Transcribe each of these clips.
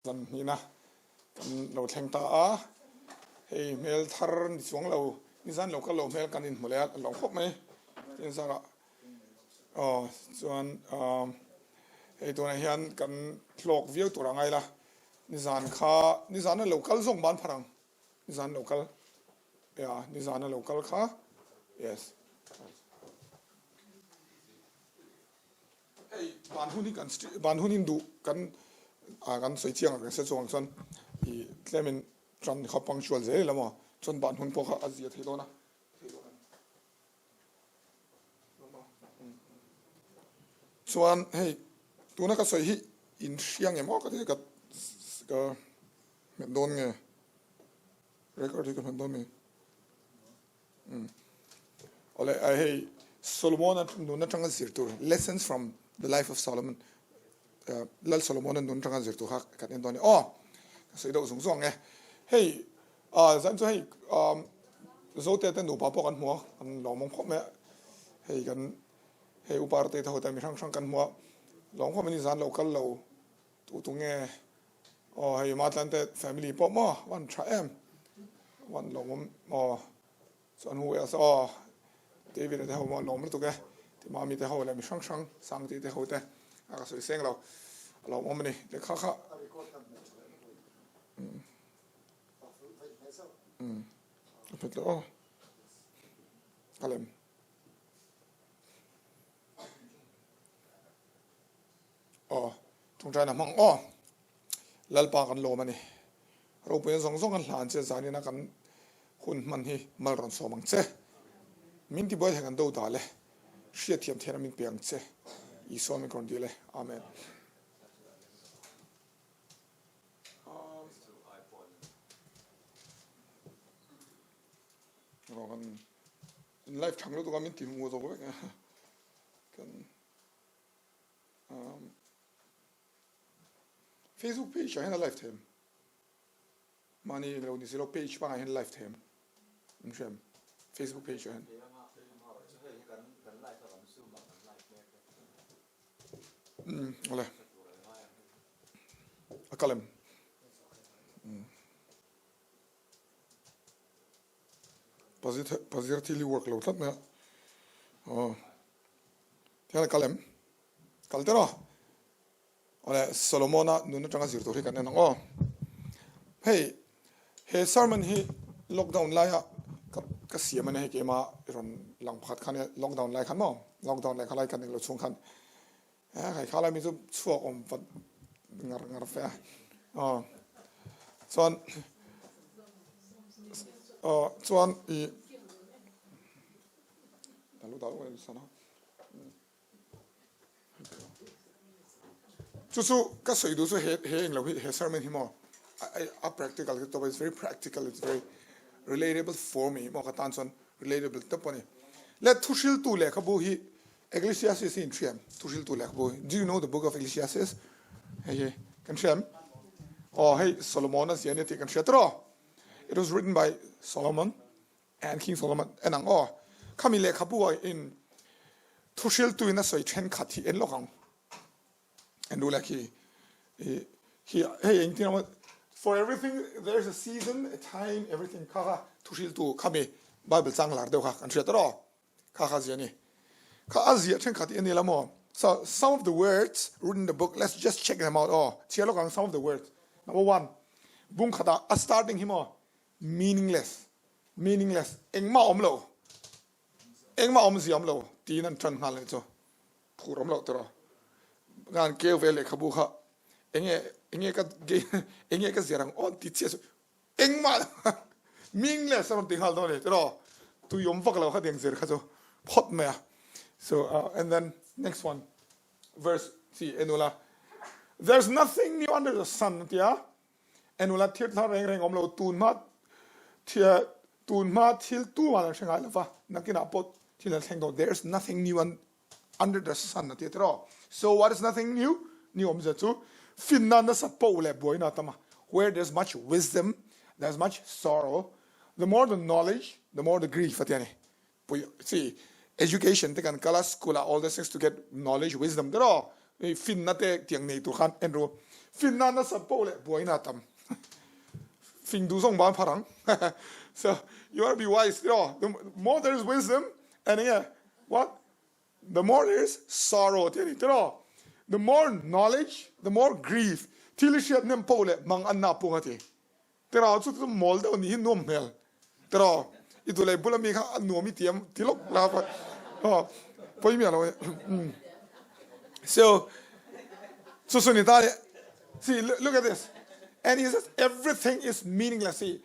Zan hnihna kan lo thleng ta a, hei hmel thar ni chuang lo, nizan lo kal lo hmel kan inhmu leh a, a lawm khawp mai. Tin zarah aw chuan hei tunah hian kan hlawk viau tur a ngai la, nizan kha nizan a lo kal zawng ban phar ang, nizan lo kal ya nizan a lo kal kha yes. Hei ban hun hi kan ban hun in duh kan kan sawi chiang a kan hre chuang chuan i tlemin tan kha punctual zel ila maw chuan ban hun pawh kha a zia thei dawn a. Chuan hei tuna ka sawi hi in hria nge maw ka ti ka ka hmet dawn nge record hi ka hmet dawn nge. Awle hei Solomon-a nun atanga zir tur Lessons from the life of Solomon Lal Solomon-a nun atanga zir tur kha kan en dawn a ni. Aw ka sawi deuh zung zung ang e. Hei zan chu hei Zote te nupa pawh kan hmu a, kan lawmawm khawp mai a. Hei kan hei upa te ho te mi hrang hrang kan hmu a, lawm khawp mai ni zan lo kal lo tu tu nge aw hei Matlan te family pawh maw van tha em van lawmawm aw. Chuan hu else aw David a te ho maw lawm lutuk e ti mami te ho leh mi hrang hrang Sangti te ho te a ka sawi seng lo a lawm awm a ni lehkha kha umm a phet lo aw ka lem. Aw, tawngtaina hmang aw. Lalpa kan lawm a ni. Ropuina zawng zawng kan hlan che zanina kan hun hman hi mal rawn sawm ang che. Min tibuai thei kan do dal e. Hriatthiam theihna min pe ang che. Isua min rawn dil e. Amen. Kan live thang lutuk a min ti hmu zawk vek a. Kan Facebook page ah hian a live them mahni englo ni silo page pangah hian live them an hria em Facebook page ah hian. Umm awle a kal em umm pazir thil hi work lo tlat mai a aw. Tihian a kal em? Kal teh rawh. Awle, Solomona nun atanga zir tur hi kan en ang aw. Hei, he sermon hi lockdown laia ka ka siam a nia hei keimah i rawn lang pakhat khan lockdown lai khan maw? Lockdown lai kha lai kan englo chhung khan hei kha lai mi chu chhuak awm vat ngar ngar fe a. Aw, chuan aw chuan i Chu chu ka sawi duh chu he he englo hi he sermon hi maw a practical hi tawp a it's very practical it's very relatable for me maw ka tan chuan relatable tawp a ni. Le thuhriltu lehkhabu hi Ecclesiastes hi in hria em thuhriltu lehkhabu hi do you know the book of Ecclesiastes hei hi kan hria em aw hei Solomon a ziah ania tih kan hria tawh it was written by Solomon And King Solomon en ang aw. Khami lehkhabu ah in thuhriltuin a sawi thenkhat hi en lawk ang. En duh leh khi i hi hei engtin emaw for everything there is a season, a time, everything kha kha thuhriltu khami Bible chang lar deuh kha kan hriat tawh aw. Kha kha zia ni. Kha a ziah thenkhat hi en ila maw. So some of the words written in the book let's just check them out aw. Chhiar lawk ang some of the words. Number one, bung khatah a starting hi maw meaningless meaningless engmah awm lo engmah awmzia awm lo tiin an tan nghal a ni chu phur awm loh tawh ngan keu ve lehkhabu kha enge enge ka enge ka ziar ang aw ti chiah chu engmah meaningless a rawn ti nghal dawn a ni tiraw tui awm vak lo kha tiang zir kha chu phawt mai a so and then next one verse chi enula there's nothing new under the sun a ti a Enula thil thar reng reng awm lo, tun hma thil tun hma thil tumah an hre ngai lo va, nakinah pawh thil an thleng dawn, there is nothing new under the sun a ti a tiraw. So what is nothing new? New awmzia chu finna nasat poh leh buaina a tam a, where there is much wisdom there is much sorrow, the more the knowledge the more the grief a ti a ni. Pui chi education te kan kal a school ah all those things to get knowledge wisdom te rawh finna te tiang nei tur khan en ru. Finna nasat poh leh buaina a tam. Fing duh zawng ban phar ang. So you want to be wise tiraw? The more there is wisdom and enge what? The more there is sorrow tih a ni tiraw? The more knowledge, the more grief. Thil i hriat hnem poh leh mang anna a pung a ti. Tiraw chu chu mawl deuh nih hi nuam hmel tiraw i dulei bula mi kha a nuam i ti em ti lawk la aw pawi miah lo e so chu chu ni ta le see look at this and he says everything is meaningless see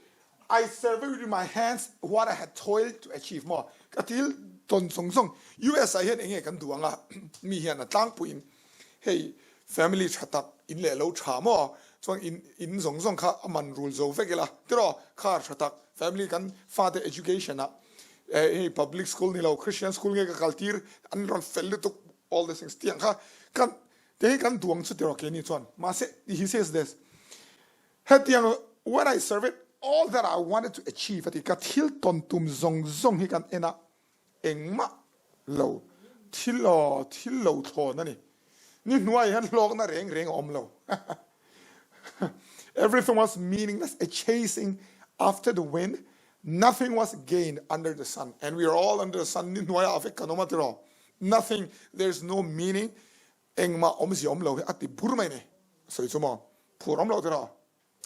I survey with my hands what I had toiled to achieve maw ka til tawn zawng zawng US ah hian enge kan duh anga mi hian a tlangpuiin Hei family tha tak in leh lo tha maw? Chuan in in zawng zawng kha a man rul zo vek ila tiraw? Car tha tak family kan fate education ah hei public school ni lo Christian school nge ka kal tir an rawn fel lutuk all these things tiang kha kan te hi kan duang chu tiraw keini chuan mahse he says this hetiang when I surveyed all that I wanted to achieve a ti ka thil tawn tum zawng zawng hi kan en a Engmah lo thil aw thil lo thlawn a ni. Ni hnuai hian hlawkna reng reng a awm lo. Everything was meaningless, a chasing after the wind, nothing was gained under the sun. And we are all under the sun, ni hnuaiah a vek kan awm a tiraw. Nothing, there is no meaning, engmah awmzia awm lo hi a ti bur mai ni. Sawi chu maw? Phur awm lo tiraw?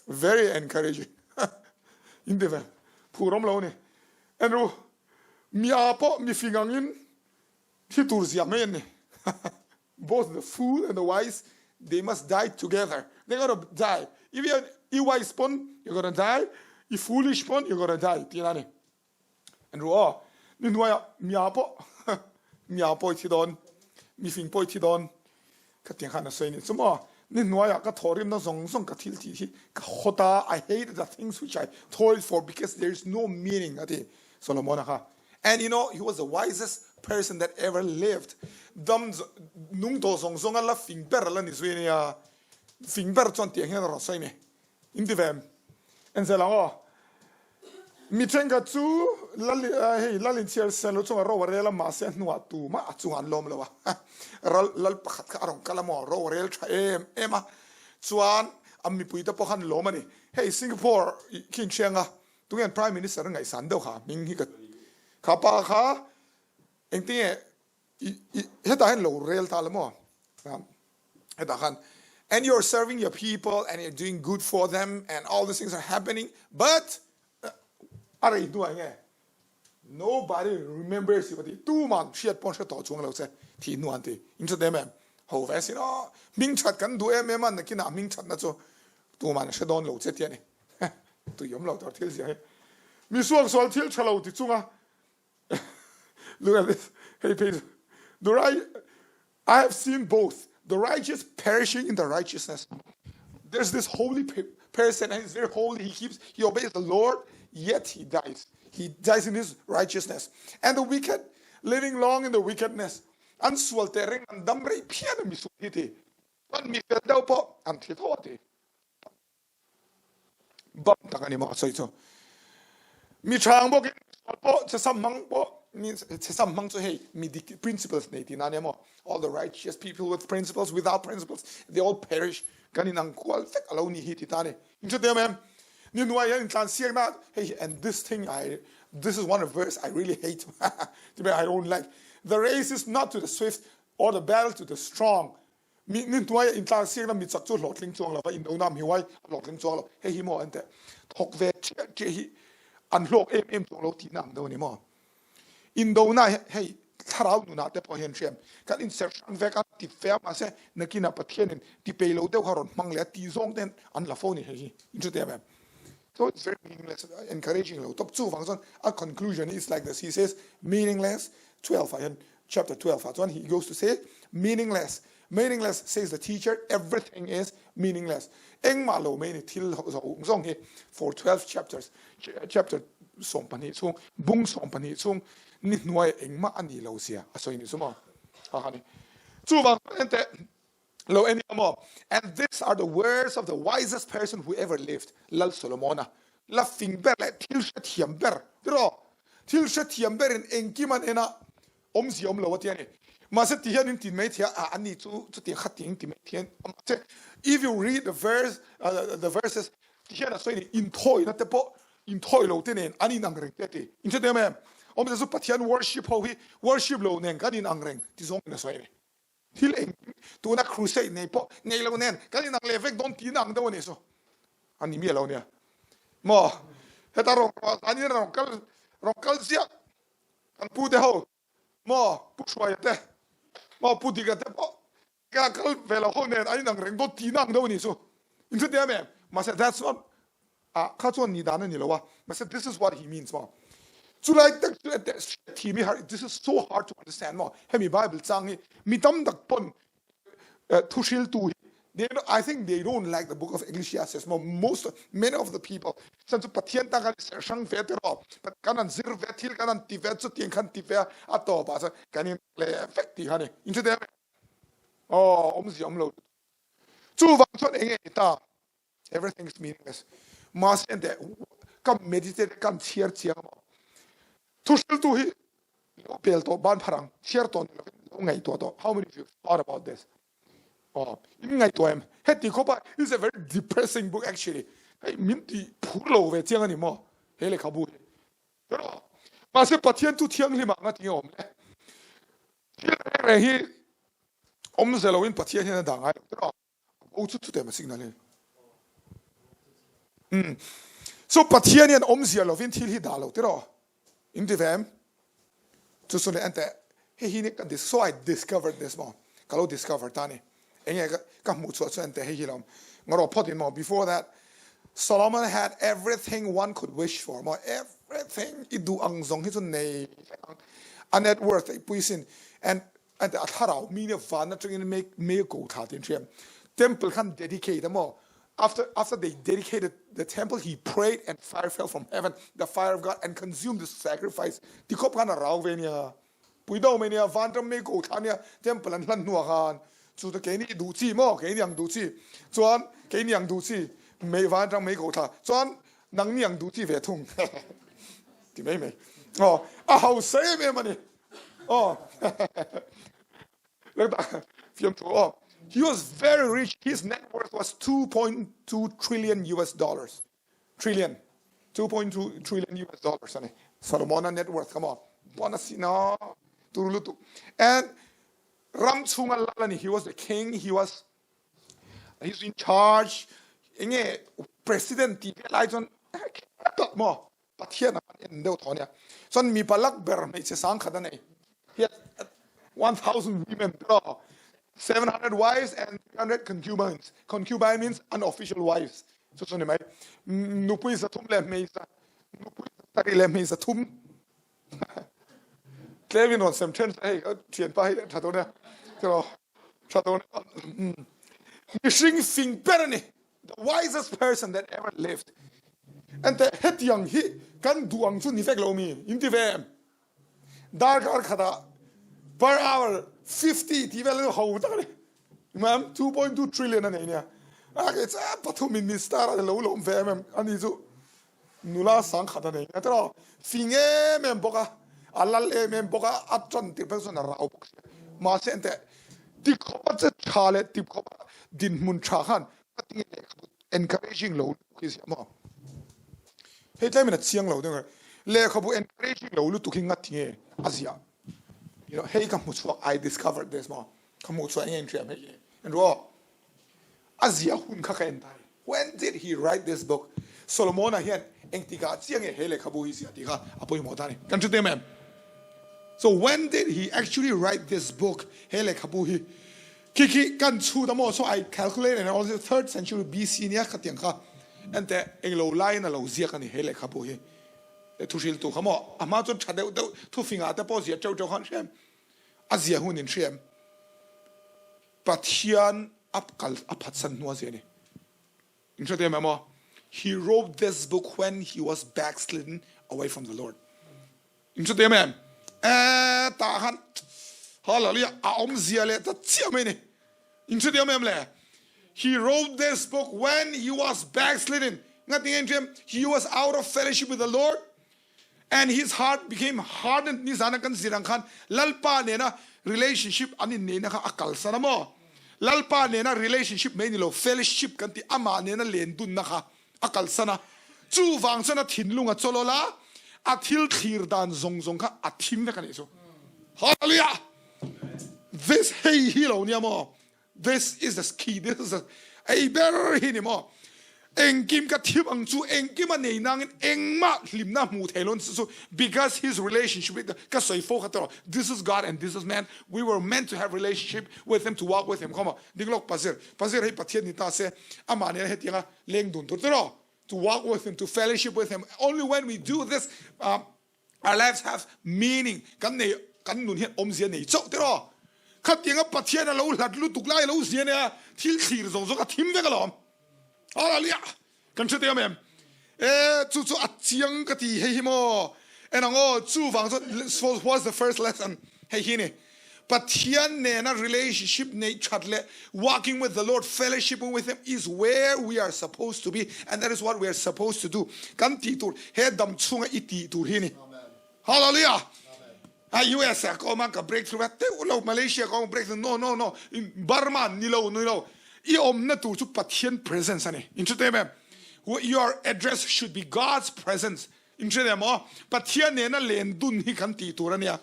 Very encouraging in ti vel phur awm lo a ni. Andrew, mi a pawh mi fing angin thi tur zia mai an ni. Both the fool and the wise they must die together. They gonna die. If you i wise pawn you gonna die, i foolish pawn you gonna die tihna a ni. Andrew, aw ni hnuaiah mi a pawh mi a pawh i thi dawn, mi fing pawh i thi dawn ka tiang khan a sawi a ni. Chu maw ni hnuaiah ka thawhrimna zawng zawng ka thil tih hi ka hawt a, I hate the things which I toiled for because there is no meaning a ti Solomon-a kha. And you know he was the wisest person that ever lived. Dam nung tawh zawng zawnga la fing ber la ni zui a nia. Fing ber chuan tiang hian a rawn sawi a ni. In ti ve em? En zel ang aw. Mi thenkhat chu lal hei lal inchhiar sen lo chunga ro a rel a, mahse a hnuah tumah a chungah an lawm lo a. Ral lal pakhat kha a rawn kal a maw, ro a rel tha em em a, chuan a mipuite pawh khan lawm a ni. Hei Singapore khi inhriang a, tunge an Prime Minister a ngaihsan deuh kha hming hi ka kha pa kha engtinge i i hetah hian lo rel ta la maw? Hetah khan and you are serving your people and you are doing good for them and all these things are happening but a rei hnuah enge nobody remembers you a ti tuman hriat pawn hre tawh chuang lo che thih hnuah an ti in hre em em ho ve sin aw hming that kan duh em em a nakinah hming thatna chu tuman hre dawn lo che tih a ni tui awm lo tur thil zia hi mi suaksual thil tha lo ti chunga Look at this. Hey, Peter. The right, I have seen both the righteous perishing in the righteousness. There's this holy person, and he's very holy. He keeps, he obeys the Lord, yet he dies. He dies in his righteousness. And the wicked, living long in the wickedness. An sual te reng an dam rei phian a mi sual hi ti. Chuan mi fel deuh pawh an thi tho a ti. Bam tak a ni maw a sawi chu. Mi hrang bawkin sual pawh chesam hmang pawh means chesam hmang chu hei mi dik principles nei tihna a nia maw. All the righteous people with principles without principles they all perish kan inang kual vek a lo ni hi ti ta a ni. In hre teh em? Ni hnuai hian intlan siakna hei and this thing I this is one of verse I really hate ti mai I don't like the race is not to the swift or the battle to the strong Mi ni hnuaia intlar siakna mi chak chu hlawhtling chuang lo va, indona mi huai a hlawhtling chuang lo. Hei hi maw an teh thawk ve chiah chiah hi an hlawk em em chuang lo tihna ang deuh a ni maw? Indona hi hei thlarau nunah te pawh hian hriam kan inserh hrang vek a, ti fe a mahse nakinah Pathianin ti pei lo deuh kha rawn hmang leh a tih zawng ten an la fo a ni hei hi. In hre teh em? So it's very meaningless, encouraging lo tawp. Chuvang chuan a conclusion is like this, he says meaningless 12 ah hian Chapter 12 ah chuan he goes to say meaningless meaningless says the teacher everything is meaningless engmah lo mai ni thil zawng zawng hi for 12 chapters chapter 12 chhung bung 12 chhung ni hnuai engmah ani lo zia a sawi ni chu maw ha ha ni chuvang ente Lo en ila maw? And these are the words of the wisest person who ever lived, Lal Solomona, la fing ber leh thil hrethiam ber, tiraw? Thil hrethiam berin engkim an en a, awmzia awm lo a ti a ni. Mahse ti hian in tin mai thei a, ah ani chu chutiang kha ting ti mai thei a. Mahse if you read the verse, the verses ti hian a sawi ni, inthawina te pawh inthawi lo te nen an inang reng te a ti. In hre em em? Awmzia chu Pathian worship ho hi worship lo nen kan inang reng ti zawngin a sawi a ni. Thil engkim tuna crusade nei pawh nei lo nen kan inang leh vek dawn tihna ang deuh a nih chu. A ni miah lo nia. Maw? Heta rawn an in rawn kal rawn kal ziah kan pu te ho maw Pu Hruaia te maw Pu Dika te pawh ka kal ve lo ho nen an inang reng dawn tihna ang deuh a nih chu. In hre tia em? Mahse that's not ah kha chuan ni dan a ni lo a, mahse this is what he means maw. Chulai tak chu enteh hriatthiam hi har, this is so hard to understand maw. Hemi Bible chang hi mi tam tak pawn thuhriltu hi they I think they don't like the book of Ecclesiastes maw most many of the people chan chu Pathian tan kan i serh hrang ve tiraw kan an zir ve thil kan an ti ve chutiang khan ti ve a tawp ah chuan kan in le vek ti kha ni in hre te aw awmzia awm lo chuvang chuan enge ni ta Everything is meaningless. Mahse ente ka meditate kan chhiar chiang maw. Thuhriltu hi lo pel tawh ban pharang chhiar tawh ni lovin lo ngaihtuah tawh. How many of you thought about this? Oh, in ngaihtuah em? Heti khawpa is a very depressing book actually. Hei min ti phur lo ve chiang ani maw he lehkhabu hi. Pero mahse Pathian chu thianghlim ah nga tinge awm le. Thil reng reng hi awmze loin Pathian hian a dah ngai lo tiraw. O chu chuteh ma signal hi. Um. So Pathian hian awmzia lovin thil hi dah lo tiraw? In ti ve em? Chu chu le enteh hei hi ni ka dis so I discovered this maw ka lo discover ta ni. Enge ka ka hmuh chhuah chu enteh hei hi lo ngarawh phawt in maw before that Solomon had everything one could wish for maw everything i duh ang zawng hi chu nei vek ang a net worth a i pui sin and A thlarau mi nih van atangin mei a ko thla tiin hriam. Temple khan dedicate a maw? After, after they dedicated the temple, he prayed and fire fell from heaven, the fire of God, and consumed the sacrifice. Ti khawp khan a rau ve nia. Pui do mai nia, van ram mei ko thla nia, temple an hlan hnuah khan. Chu ta keini duh chi maw? Keini ang duh chi. Chuan, keini ang duh chi, mei van atang mei ko thla. Chuan, nangni ang duh chi ve thung. Ti mai mai. Oh, a hausa em em a ni. Oh. Oh. He was very rich. His net worth was 2.2 trillion US dollars. Trillion. 2.2 trillion US dollars. Ani. Solomona net worth. Come on. Bonasina. Turulutu. And ram chunga lalani. He was the king. He was he's in charge. Enge president ti lai chuan tak mo Pathian a kan en deuh thaw nia. Chuan mipa lak ber hmeichhe sangkhat a nei. He has 1000 women tiraw. 700 wives and 300 concubines. Concubine means unofficial wives. Chu chu ni mai. Nupui 300 leh hmeichhe nupui 700 leh hmeichhe 300. Tlem in rawn sem then hei ka thianpa hi tha dawn nia. Tiraw. Tha dawn nia. Mihring fing ber a ni. The wisest person that ever lived. Ente hetiang hi kan duh ang chu ni vek lo mi in ti ve em? Darkar khatah per hour 50 ti vel ho tak a ni. Ma'am 2.2 trillion a nei nia. A ke cha pathum in min star a lo lawm ve em em ani chu Nula sangkhat a nei nia tiraw? Fing em em bawk a, a lal em em bawk a, a tan tir phei chuan a rau bawk sia. Mahse enteh, ti khawpa che tha leh ti khawpa dinhmun tha khan ka tinge lehkhabu encouraging lo lutuk hi zia maw? Hei tlem in a chiang lo deuh e. Lehkhabu encouraging lo lutuk hi nga tinge a zia? You know, hei ka hmu chhuak, I discovered this maw? Ka hmuh chhuah enge inhriam hei hi? Enruaw? A zia hun kha ka en ta hi. When did he write this book? Solomona hian engtikah chiah nge he lehkhabu hi ziah tih kha a pawimawh ta a ni. Kan hre tem em? So when did he actually write this book? He lehkhabu hi khi khi kan chhut a maw? So I calculate and all third century BC nia khatiang kha enteh englo laiin a lo ziak a ni he lehkhabu hi. Thuhriltu kha maw? A hma chuan tha deuh deuh thufingah te pawh ziah teuh teuh khan hria em? A zia hun in hria em? Pathian a kal a phatsan hnu a zia a ni. In hre te em aw? He wrote this book when he was backslidden away from the Lord. In hre te em em? Eh, tah khan hallelujah a awmzia leh ta chiah mai ni. In hre te em em le? He wrote this book when he was backslidden. Nga tinge in hre em? He was out of fellowship with the Lord. And his heart became hardened nizana kan zir ang khan Lalpa nena relationship an inneihna kha a kalsan a maw? Lalpa nena relationship mai ni lo fellowship kan tih amah nena len dunna kha a kalsan a. Chuvang chuan a thinlung a chawlawl a, a thil thlir dan zawng zawng kha a thim vek a nih chu. Hallelujah! This hei hi lo nia maw? This is the key, this is the ei ber hi ni maw? Engkim ka thim ang chu engkim a nei nangin engmah hlimna hmuh thei lo chu because his relationship with ka sawi fo kha tawh this is God and this is man we were meant to have relationship with him to walk with him khaw maw ding lawk pazir pazir hei Pathian ni ta se amah nena hetianga leng dun tur tawh to walk with him to fellowship with him only when we do this uh, Our lives have meaning, kan nei, kan nun hian awmzia nei chauh tiraw? Khatianga Pathian a lo hlat lutuk lai a lo zia nia, thil thlir zawng zawng a thim vek alawm. Hallelujah! Kan hre teh awm em? E, chu chu a chiang ka ti hei hi maw? En ang aw, chuvang chuan what's the first lesson? Hei hi ni. Pathian nena relationship neih that leh walking with the Lord, fellowshipping with him is where we are supposed to be and that is what we are supposed to do. Kan tih tur, he dam chhunga i tih tur hi ni. Hallelujah! A US ah ka awm a, ka breakthrough a teuh lo, Malaysia ka awm a breakthrough, no, no, no, Burma ni lo, ni lo. I awmna tur chu Pathian presence a ni. Inhre em em? Your address should be God's presence. Inhre em aw? Pathian nena len dun hi kan tih tur a nia.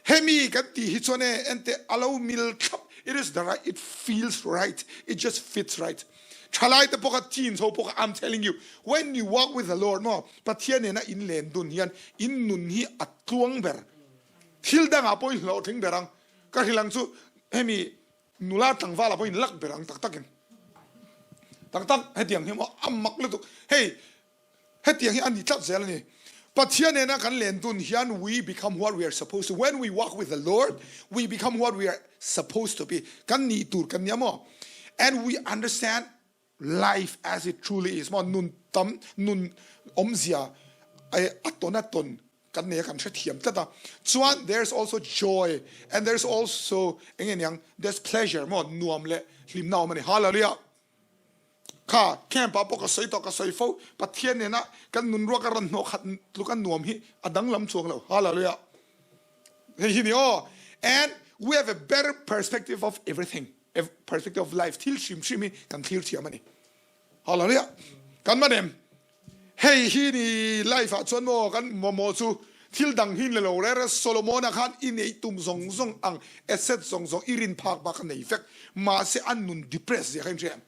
Hemi kan tih hi chuan e, enteh a lo mil thlap, it is the right, it feels right, it just fits right. Thalai te pawh kha teens ho pawh kha I'm telling you, when you walk with the Lord maw, Pathian nena in len dun hian in nun hi a tluang ber. Thil dangah pawh i hlawhtling ber ang. Ka hrilh ang chu hemi nula tlangvala pawh in lak ber ang tak takin. Tak tak hetiang hi maw a mak lutuk. Hei Hetiang hi a ni tlat zel a ni. Pathian nena kan len dun hian we become what we are supposed to, when we walk with the Lord, we become what we are supposed to be, kan nih tur kan nia maw? And we understand life as it truly is maw? Nun tam, nun awmzia a tawn a tawn kan nei a, kan hrethiam tlat a. Chuan there's also joy and there's also eng nge niang, there's pleasure maw? Nuam leh hlimna awm a ni. Hallelujah! Kha camp ah pawh ka sawi tawh, ka sawi fo, Pathian nena kan nun ruak a rawn hnawh khat tluk a nuam hi a danglam chuang lo. Hallelujah. Hei hi ni aw. And we have a better perspective of everything, a perspective of life, thil hrim hrim hi kan thlir thiam a ni. Hallelujah. Kan man em? Hei hi ni life ah chuan maw kan mamawh chu thil dang hi ni lo rere Solomona khan i neih tum zawng zawng ang asset zawng zawng i rin phak bak a nei vek mahse a nun depress zia kha in hria em?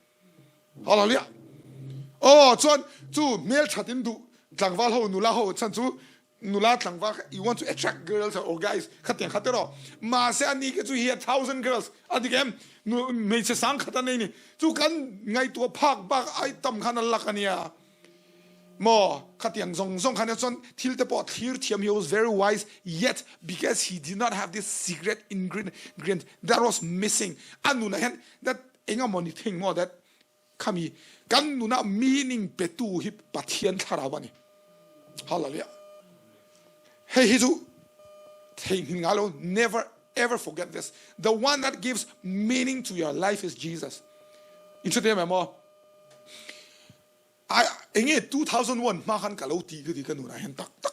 Hallelujah Aw chuan chu hmelthat in duh tlangval ho nula ho chhan chu Nula tlangval kha you want to attract girls or guys khatiang kha tiraw mahse ani kha chu he had thousand girls a dik em hmeichhe sang khat a nei ni chu kan ngaihtuah phak bak ai tam khan a lak ania maw khatiang zawng zawng khan chuan thil te pawh thlir thiam he was very wise yet because he did not have this secret ingredient that was missing a nunah hian that engemaw ni thing maw that Khami kan nunah meaning petu hi Pathian thlarau a ni. Hallelujah. Hei hi chu theihnghilh ngai lo, never ever forget this. The one that gives meaning to your life is Jesus. In hre te em maw? I enge 2001 hma khan ka lo ti ka ti ka nunah hian tak tak.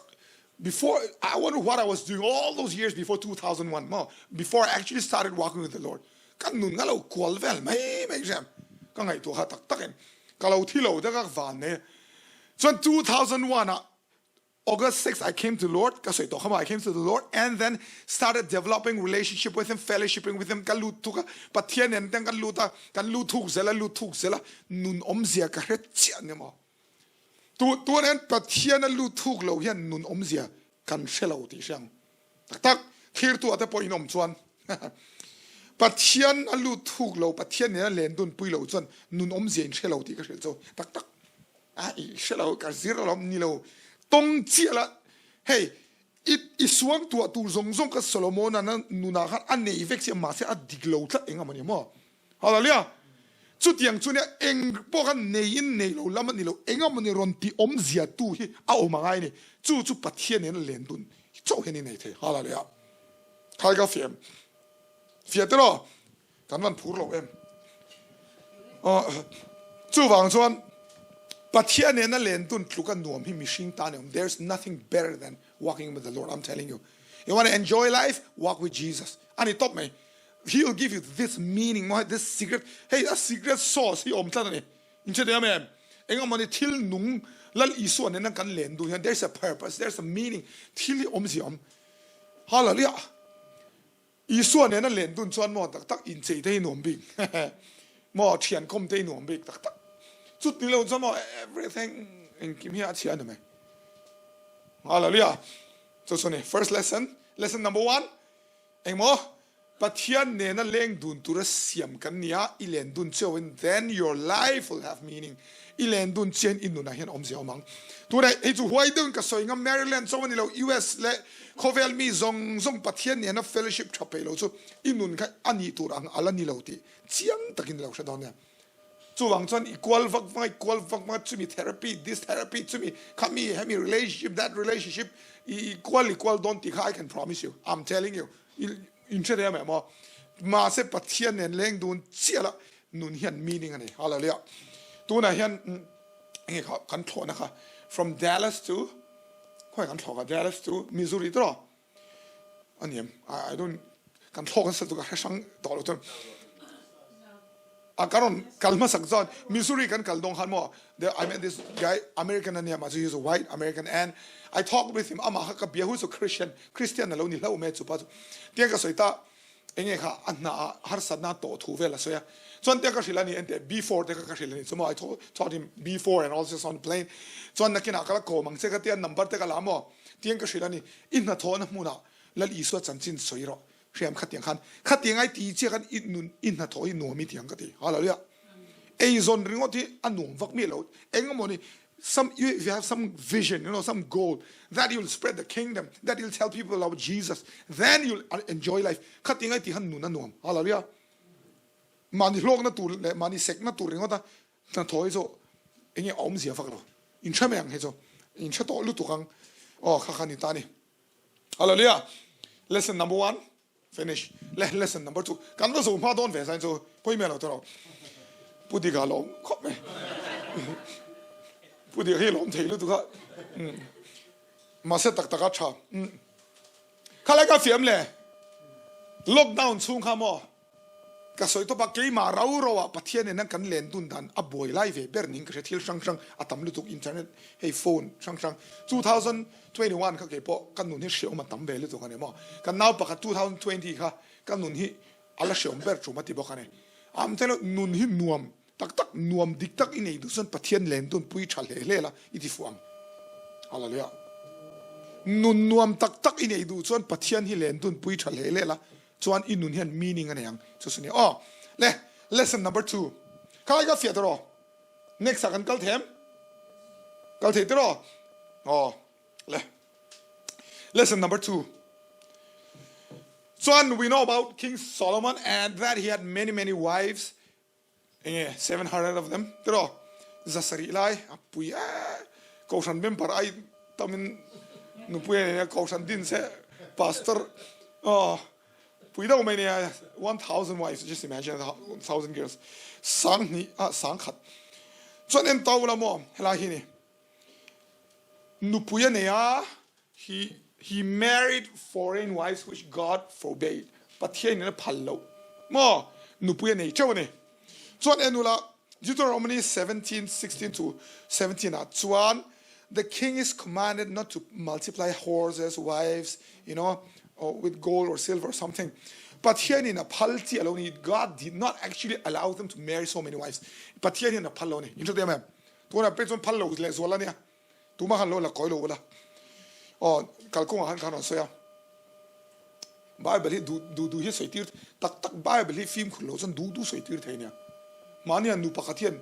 Before I wonder what I was doing all those years before 2001 maw? Before I actually started walking with the Lord. Kan nun nga lo kual vel mai mai hriam ka ngaihtuah kha tak takin ka lo thi lo deuh a van nei. Chuan 2001 ah August 6 I came to Lord ka sawi tawh kha maw I came to the Lord and then started developing relationship with him fellowshipping with him ka lut thuk a Pathian nen ten kan lut a kan lut thuk zel a lut thuk zel a nun awmzia ka hre chiah ni maw. Tu tuan hian Pathian a lut thuk lo hian nun awmzia kan hre lo tih hre ang. Tak tak, thlirtu ah te pawh in awm chuan Pathian a lut thuk lo, Pathian nena len dun pui lo chuan nun awmzia in hre lo tih ka hrilh chu. Tak tak, a i hre lo, ka zir alawm ni lo, tawng chiah la, hei i i suang tuah tur zawng zawng kha Solomon-a nunah khan a nei vek si a, mahse a dik lo tlat eng amawni maw? Hallelujah! Chutiang chu nia eng pawh kha neiin nei lo lam a ni lo, eng amawni rawn ti awmzia tu hi a awm a ngai a ni. Chu chu Pathian nen a len dun chauh hian i nei thei. Hallelujah! Khai ka fiam fiah tiraw? Kan van phur lo em? Chuvang chuan Pathian nen a len dun tluk a nuam hi mihring tan a awm. There's nothing better than. Walking with the Lord, I'm telling you. You want to enjoy life? Walk with Jesus. Ani top mai. He will give you this meaning, this secret. Hey, a secret sauce hi om tlat ani. In che em em. Enga mani thil nung lal Isua nen kan len du hian there's a purpose, there's a meaning. Thil hi om si om. Hallelujah. Isua nena len dun chuan maw tak tak inchei te hi nuam bik maw thian khawm te hi nuam bik tak tak chut ni lo chuan maw everything engkim hi a chhia a ni mai. Hallelujah. Chu chu ni first lesson, lesson number one engmaw Pathian nena leng dun tura siam kan nia i len dun chiau in then your life will have meaning. I len dun chian i nunah hian awmzia awm ang. Tunah hei chu huai deuhin ka sawi ngam Maryland chauh a ni lo, US leh khawvel mi zawng zawng Pathian nena fellowship tha peih lo chu i nun kha a nih tur ang a la ni lo tih chiang takin i lo hre dawn nia. Chuvang chuan i kual vak vak a, i kual vak vak a, chumi therapy, this therapy, chumi khami, hemi relationship, that relationship i kual i kual dawn tih kha I can promise you, I'm telling you, i inhre reng em maw? Mahse Pathian nen leng dun chiah la nun hian meaning a nei. Hallelujah. Tunah hian enge kha kan thlawhna kha from Dallas to khawi kan thlawh kha Dallas to Missouri tawh a ni em? I don't kan thlawh kan sat chu ka hre hrang tawh lo chuan a ka rawn kal hmasak chuan Missouri kan kal dawng khan maw I met this guy American a nia mahse he is a white American and I talk with him amah kha ka bia hu chu Christian Christian a lo ni hlauh mai chu pa chu tiang ka sawi ta enge kha a hna ah harsatna tawh thu vel a sawi a chuan tia ka hrilh a ni enteh before te kha ka hrilh a ni chu maw I taught him before and also on plane chuan nakinah ka la kawm ang che ka tia number te ka la maw tiang ka hrilh a ni i hnathawhna hmunah Lal Isua chanchin sawi rawh hriam khatiang khan khatiang ai ti chiah khan i nun i hnathawh hi nuam i ti ang ka ti hallelujah eizawn ringawt hi a nuam vak miah lo engemaw ni some if you have some vision you know some goal that you'll spread the kingdom that you'll tell people about Jesus then you'll enjoy life khatiang ai ti khan nun a nuam hallelujah mahni hlawkna tur leh mahni sekna tur ringawt a hnathawh hi chu enge a awmzia vak lo inhre mai ang hi chu inhre tawh lutuk ang aw kha kha ni ta ni Hallelujah. Lesson number one finish. Le lesson number two. Kan va zo hma dawn ve sain chu pawimawh lo tawh. Pu Dika lawm khawp mai. Pu Dika hi lawm thei lutuk a. Mahse tak tak a tha. Khalai ka fiam le. Lockdown chhung kha maw. Ka sawi tawp a, keimah rau rau ah Pathian in a kan len dun dan a buai lai ve ber ning ka hria, thil hrang hrang a tam lutuk internet hei phone hrang hrang 2021 kha keipawh ka nun hi hreawm a tam ve lutuk a ni maw, kan nau pakhat 2020 kha ka nun hi a la hreawm ber tum a ti bawk a ni, am thei lo nun hi nuam Tak tak nuam dik tak i nei duh chuan Pathian len dun pui tha hle hle la i ti fuh ang. Hallelujah. Nun nuam tak tak i nei duh chuan Pathian hi len dun pui tha hle hle la chuan i nun hian meaning a nei ang. Chu chu ni. Aw le lesson number 2. Khalai ka fiah tawh rawh. Next ah kan kal them. Kal thei tawh rawh. Aw le lesson number 2. Chuan we know about King Solomon and that he had many many wives Enge 700 of them tiraw 700 lai a pui e kohhran member ai tamin nupui a nei a kohhran din se pastor aw pui deuh mai nia 1000 wives just imagine 1000 girls 10,000 ah 10,000 chuan en tau la maw helai hi ni nupui a nei a He he married foreign wives which God forbade. Pathian in a phal lo. Maw? Nupui a nei teuh a ni. Chuan en ula, Deuteronomy 17, 16 to 17 ah chuan the king is commanded not to multiply horses, wives, you know, or with gold or silver or something. Pathian in a phal chi a lo ni. God did not actually allow them to marry so many wives. Pathian in a phal lo ni. In hre em? Tunah pek chuan phal lo leh zual a nia. Tumah khan lo la kawi lo ula. Aw, kalkawngah khan khan rawn sawi a. Bible hi duh duh duh hi sawi tir tak tak Bible hi fimkhur lo chuan duh duh sawi tir thei nia. Mahni hian nu pakhat hian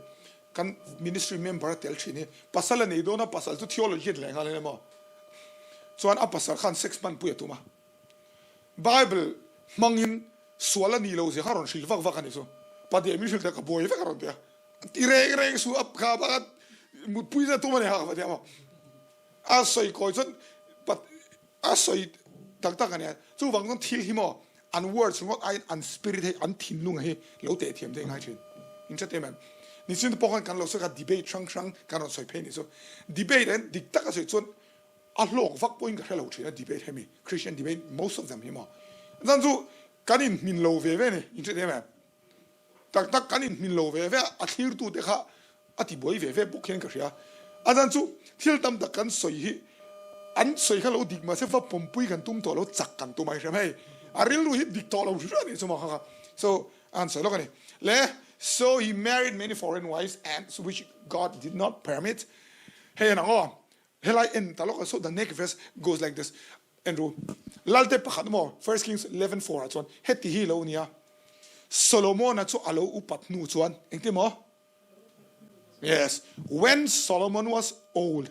kan ministry member a tel thin hi pasal a nei dawn a, pasal chu theology a ni leh nghal ania maw. Chuan a pasal khan sex hmanpui a tum a. Bible hmangin sual a nih loh zia kha rawn hrilh vak vak a ni chu. Padia min hrilh teh ka buai vek a rawn ti a. Ti reng reng suh a kha bak a mutpui na tum a ni ha ka va ti a maw. A sawi kawi chuan pat a sawi tak tak a nia. Chuvang chuan thil hi maw an words ringawt aiin an spirit hei an thinlung hi lo teh thiam thei ngai thin. In hre em em? Nichin te pawh khan kan lo sawi kha debate hrang hrang kan rawn sawi phei ni chu. Debate ah hian dik tak a sawi chuan. A hlawk vak pawhin ka hre lo thin a debate hemi Christian debate most of them hi maw chuan chu kan in hmin lo ve ve ni in hre em em tak tak kan in hmin lo ve ve a thlir tu te kha a ti buai ve ve bawk hian ka hria a chuan chu thil tam tak kan sawi hi an sawi kha lo dik mahse va pawmpui kan tum tawh lo chak kan tum a hre hei a rilru hi dik tawh lo hre ani chu maw kha kha so an sawi lawk a ni le so he married many foreign wives and which God did not permit hei an ang aw Helai en ta lawk a so the next verse goes like this Andrew Lalte pakhat maw First Kings 11:4 ah chuan heti hi lo nia Solomon-a chu a lo upat hnu chuan engti maw Yes when Solomon was old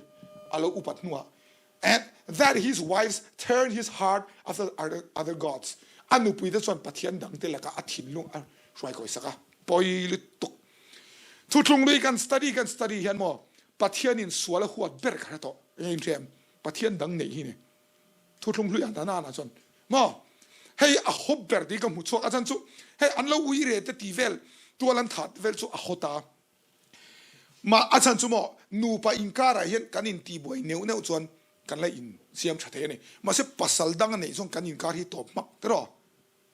a lo upat hnuah and that his wives turned his heart after other gods a nupui te chuan Pathian dangte lakah a thinlung a hruai kawi sak a pawi lutuk Thuthlung lui kan study kan study hian maw Pathianin sual a huat ber ka hre tawh. Enge in hria em? Pathian dang neih hi ni. Thuthlung hlui an dan a chuan maw hei a hawp ber tih ka hmu chhuak a chan chu hei an lo ui re te ti vel tual an that vel chu a haw ta. Ma a chan chu maw nupa inkarah hian kan intibuai neuh neuh chuan kan la insiam tha thei a ni. Mahse pasal dang a neih chuan kan inkar hi tawp hmak tiraw?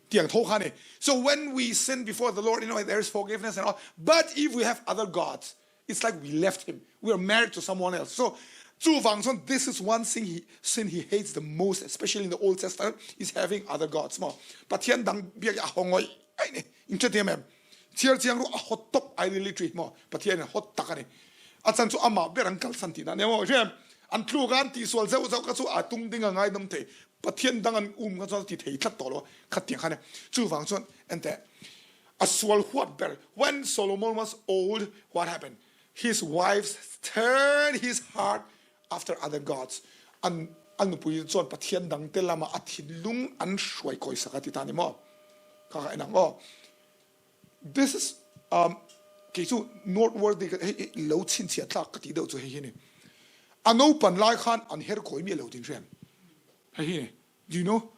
Tiang tho kha ni. So when we sin before the Lord, you know, there is forgiveness and all. But if we have other gods, it's like we left him. We are married to someone else. So chuvang chuan this is one thing he, sin he hates the most, especially in the Old Testament, is having other gods. Mo Pathian dang biak a hongoi ai ni. In hre thiam em? Chhiar chiang ru a hot top idolatry mo Pathian in hot tak ani. A chan chu amah ber an kalsan tihna nia maw hre em? An tluk a an tihsual zeuh zeuh kha chu a tung ding a ngaidam thei. Pathian dang an um kha chuan a ti thei tlat tawh lo a, khatiang khan e. Chuvang chuan enteh, a sual huat ber, when Solomon was old, what happened? His wives turned his heart after other gods. An a nupui chuan Pathian dangte lama a thinlung an hruai kawi sak a ti ta ni maw? Kha kha en ang aw. This is um, kei chu noteworthy ka hei hei lo chhinchhiah tlak ka tih deuh chu hei hi ni. A naupan lai khan an her kawi miah lo tin hriam. Hei hi ni. Do you know?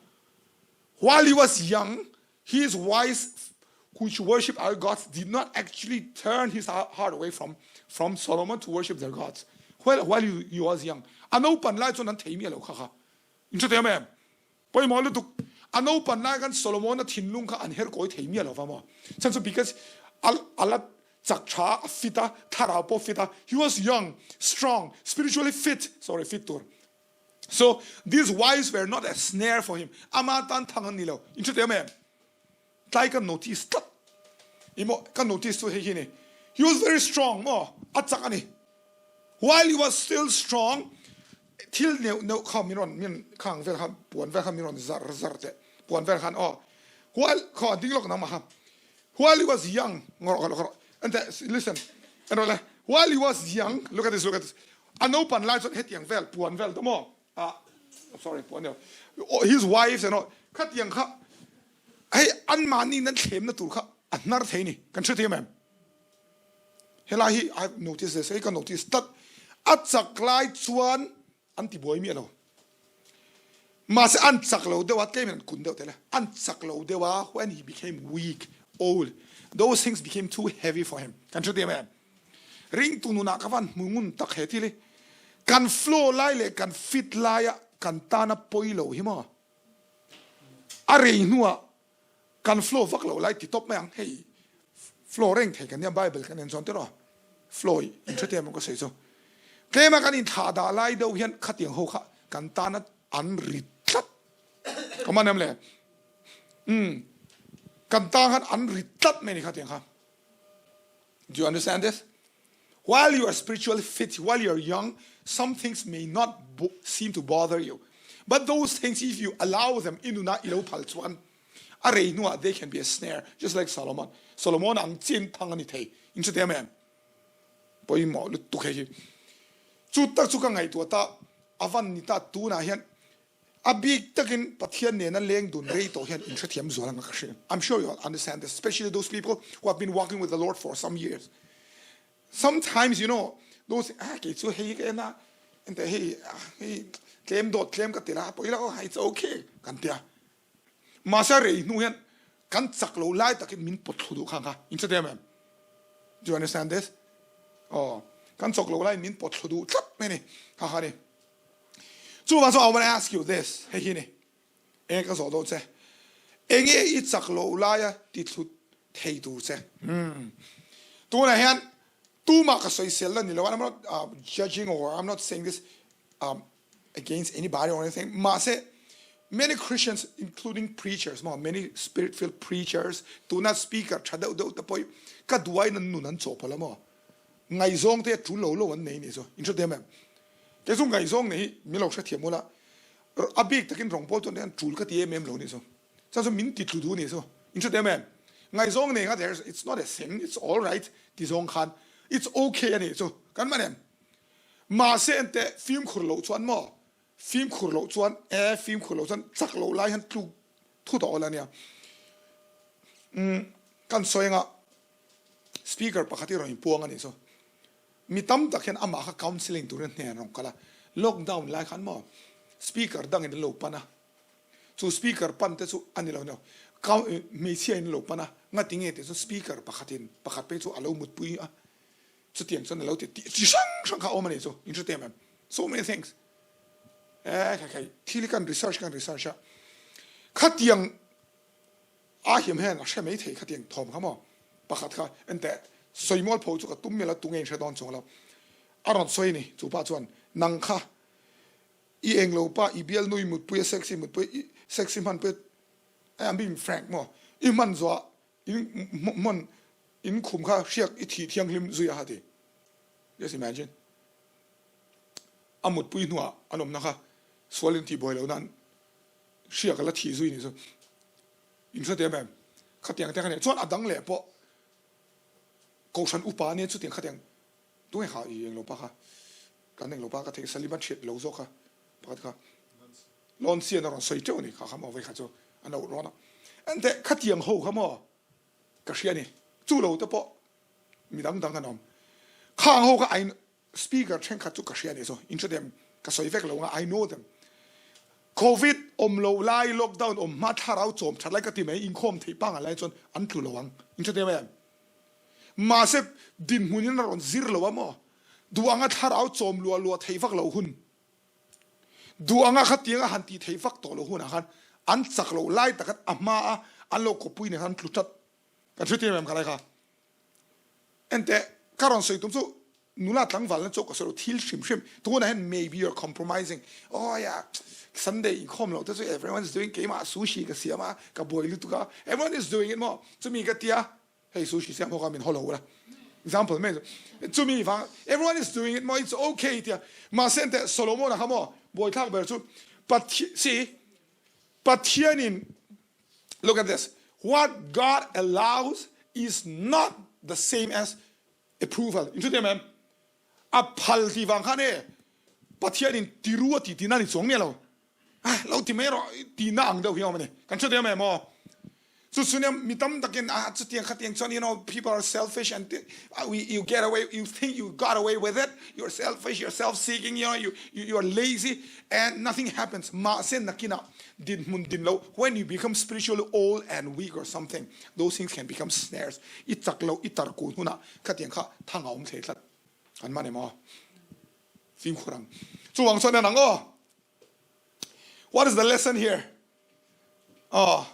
While he was young, his wives which worship other gods did not actually turn his heart away from from Solomon to worship their gods. While while he, he was young. A naupan lai chuan an thei miah lo kha kha. In hre thei em? Pawimawh lutuk. A naupan lai khan Solomon-a thinlung kha an her kawi thei miah lo va maw? Chhan chu because a a la chak tha a, a fit a, thlarau pawh fit a, he was young, strong, spiritually fit, sorry fit tur. So these wives were not a snare for him, ama tan thang an ni lo. In hre teh em? Tlai ka notice tlat. I maw ka notice chu hei hi ni. He was very strong maw a chak a ni. While he was still strong thil neuh neuh kha min rawn min khang vel kha puan vel kha min rawn zar zar teh puan vel khan aw while khaw ding lawk nangmah kha while he was young ngawrh ngawrh ngawrh ente listen en rawh le while he was young look at this look at this a naupan lai chuan hetiang vel puan vel te maw ah sorry puan vel his wives and all khatiang kha Hei anmahni nan thlemna tur kha a hnar thei ni, kan hre thiam em? Helai hi I notice this, hei ka notice tlat. A chak lai chuan an ti buai miah lo. Mahse an chak lo deuh a, tlemin an kun deuh tel a. An chak lo deuh a, when he became weak, old, those things became too heavy for him. Kan hre thiam em? Ringtu nunah ka van hmu ngun tak he thil hi. Kan flow lai leh kan fit laia kan tana pawi lo hi maw? A rei hnuah kan flow vak lo lai ti tawp mai ang, hei flow reng thei kan nia Bible kan en chuan tiraw flow in hre te maw ka sawi chu. Tlema kan inthlah dah lai deuh hian khatiang ho kha kan tana an rit tlat ka man em le umm kan tan khan an rit tlat mai ni khatiang kha. Do you understand this? While you are spiritually fit, while you are young, some things may not seem to bother you. But those things, if you allow them, inuna ilo phal chuan, a rei hnuah they can be a snare, just like Solomon. Solomon ang chin thang ani thei. In hre te em? Pawimawh lutuk hei hi. Chu tak chu ka ngaihtuah ta, avan ni ta tunah hian A bik takin Pathian nena leng dun rei tawh hian in hrethiam zual ang a ka hria. I'm sure you all understand this, especially those people who have been walking with the Lord for some years. Sometimes, you know, those, ah, kei chu hei ka en a, ente hei, hei, tlem dawt tlem ka ti la, pawi lo, it's okay, kan tia. Mahse rei hnu hian kan chak lo lai takin min pawt thlu duh kha kha. In hrethiam em? Do you understand this? Oh, kan chak lo laiin min pawt thlu duh tlat mai ni. Ha ha ni. Chuvang chuan I wanna ask you this, hei hi ni, enge ka zawh dawn che, enge i chak loh laia ti thlut thei tur che? Hmm. Tunah hian tumah ka sawisel la ni lo, I'm not judging or I'm not saying this um, against anybody or anything, mahse many Christians including preachers maw, many spirit filled preachers, tuna speaker tha deuh deuh te pawh ka duai nan nun an chawhpawlh a maw, ngaihzawng te tul lo lo an nei nih chu in hrethiam em? Kei chu ngaihzawng nei hi min lo hrethiam ula, a bik takin rawngbawl chuan hian tul ka ti em em lo nih chu, chuan chu min ti tlu duh nih chu in hrethiam em? Ngaihzawng nei kha there's it's not a sin, it's all right ti zawng khan it's okay a nih chu kan man em? Mahse ente fimkhur loh chuan maw fimkhur loh chuan e fimkhur loh chuan chak loh lai hian tluk thut a awl a nia. Umm kan sawi anga Speaker pakhat hi rawn inpuang a nih chu. Mi tam tak hian amah kha counselling turin hnen rawn kal a, lockdown lai khan maw speaker dangin an lo pan a, chu speaker pan te chu a ni lo nio, hmeichhia in an lo pan a, ngati nge tih chu speaker pakhatin pakhat phei chu a lo mutpui a, chutiang chuan a lo ti tih chi hrang hrang kha a awm a nih chu, in hre tem em? So many things. Eh khai khai thil hi kan research kan research a, khatiang A hiam hian a hre mai thei khatiang thawm kha maw? Pakhat kha enteh sawi mual pho chu ka tum mial a, tunge in hre dawn chuang lo. A rawn sawi a ni, chu pa chuan, Nang kha i eng lo pa, i bialnu i mutpui a, sexy mutpui i sexy hmanpui a, I am being frank maw, i hman zuah in hman in khum kha hriak i thih thianghlim zui a ha ti. Just imagine. A mutpui hnuah an awmna kha sual in tihbuai loh nan Hria ka la thih zui nih chu in hre em em khatiang te kha nia chuan a dang leh pawh kohhran upa ania chutiang khatiang tunge kha i englo pa kha kan englo pa ka thei Salima thiat lo zawk kha pakhat kha Lawnsian a rawn sawi teuh a ni kha kha maw vei kha chu a no rawn a enteh khatiang ho kha maw ka hria ni chu lo te pawh midang dang an awm khang ho kha a in Speaker thenkhat chu ka hria nih chu, in hre them, ka sawi vek lo nga, I know them. Covid awm lo lai, lockdown awm hma thlarau chawm that lai ka ti mai, inkhawm theih pangngai lai chuan an tlu lo ang, in hre them em? Mahse dinhmun in a rawn zir lo a maw? Duh anga thlarau chawm luah luah theih vak lo hun, duh anga khatianga han tih theih vak tawh lo hunah khan an chak loh lai tak a hma a an lo kawpui nen khan an tlu chat. Kan hre them em kha lai kha? Enteh, ka rawn sawi tum chu nula tlangvalna chu ka sawi lo, thil hrim hrim tunah hian maybe you're compromising, oh yeah, Sunday inkhawm loh te chu everyone is doing, keimah sushi ka siam a, ka buai lutuk a, everyone is doing it maw, chumi ka tia, hei sushi siam ho kha min haw lo ula, example mai chu, chumi vang, everyone is doing it maw, it's okay tia, mahse enteh Solomon-a kha maw, buaithlak ber chu Pathian, see, Pathianin Look at this, what God allows is not the same as approval. In hrethiam em? A phal ti vang khan e Pathianin tiru a ti tina ni chuang miah lo. Ah, lo ti mai rawh tina ang deuh hi awm a ni. Kan hrethiam em aw? Chu chu nia mi tam takin ah chutiang khatiang chuan you know people are selfish and you get away you think you got away with it you're selfish you're self seeking you know you you are lazy and nothing happens mahse nakinah Dinhmun din lo, when you become spiritually old and weak or something, those things can become snares. I chak lo, i tar kun hunah khatiang kha thang a awm thei tlat. An man em aw? Fimkhur ang. Chuvang chuan en ang aw. What is the lesson here? Aw,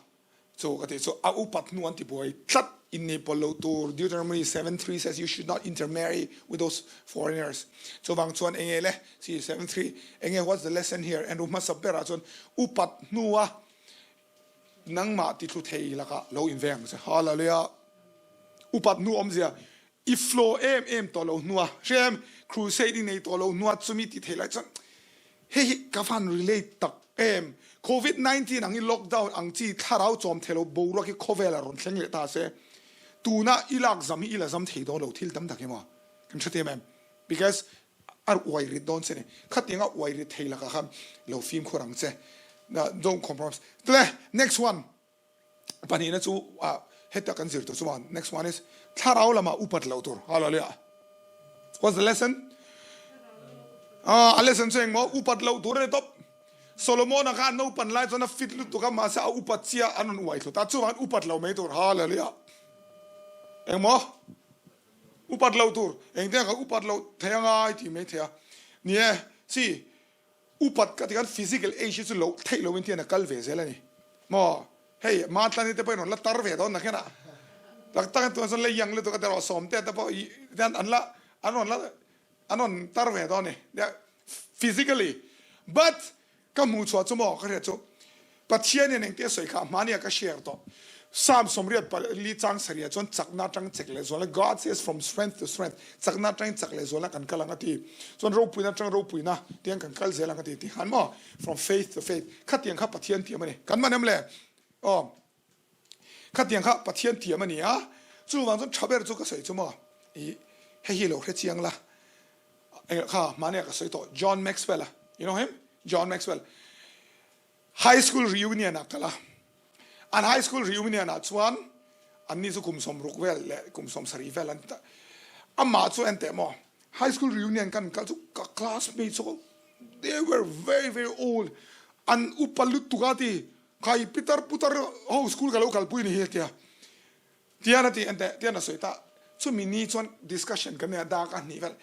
chu ka tih chu a upat hnu an ti buai tlat. Innei pawl lo tur, Deuteronomy 7:3 says you should not intermarry with those foreigners. Chuvang chuan enge le? See 7:3 enge what's the lesson here? En ru hmasa berah chuan upat hnua nangmah ti thlu thei lakah lo inveng ang che. Hallelujah! Upat hnu awmzia i flow em em tawh lo hnua hrem crusade i nei tawh lo hnua chumi ti thei lai chuan Hei hi ka van relate tak em. Covid 19 ang hi lockdown ang chi thlarau chawm thei lo boruak hi khawvel a rawn thleng leh ta se tuna i lak zam hi i la zam thei dawn lo thil tam tak hi maw kan hre thiam em because a uai rit dawn che ni khatiang a uai rit thei lakah khan lo fimkhur ang che don't compromise tle next one Pahnihna chu ah heta kan zir tur chuan next one is thlarau lamah upat loh tur. Hallelujah. What's the lesson? Ah, a lesson chu engmaw upat loh tur a ni tawp. Solomon-a kha a naupan lai chuan a fit lutuk a, mahse a upat chiah an rawn uai thlut a, chuvangin upat loh mai tur. Hallelujah. Engmaw? Upat loh tur. Engtiang kha upat loh thei anga i ti mai thei a. Ni e, see. Upat ka ti khan physical age hi chu loh theih loin tian a kal ve zel a ni maw? Hei Matlani te pawhin rawn la tar ve dawn nakhian a tak tak in tunah chuan lei yang lutuk a tiraw Sawmtea te pawh hian an la an rawn la an rawn tar ve dawn a ni physically but Ka hmuh chhuah chu maw ka hriat chu Pathian hian engtia sawi kha hmania ka share tawh. Psalm sawmriat pali chang sarih chuan chakna atang chek leh zualna God says from strength to strength chakna atangin chak leh zualna kan kal ang a ti. Chuan ropuina atang ropuina tiang kan kal zel ang a ti tih khan maw from faith to faith khatiang kha Pathian thiam a ni. Kan man em le? Aw khatiang kha Pathian thiam a ni a, chuvang chuan tha ber chu ka sawi chu maw i hei hi lo hre chiang la Eng kha hmania ka sawi tawh John Maxwell a, you know him? John Maxwell. High school reunion ah kal a, an high school reunion ah chuan anni chu kum 60 vel leh kum 70 vel an ti ta. Amah chu en teh maw, high school reunion kan kal chu ka classmates ho they were very very old, an upa lutuk a ti, khai pitar putar ho school ka lo kalpui ni hi a tia. Tian a ti enteh tian a sawi ta. Chumi ni chuan discussion kan nei a, dak a hnih vel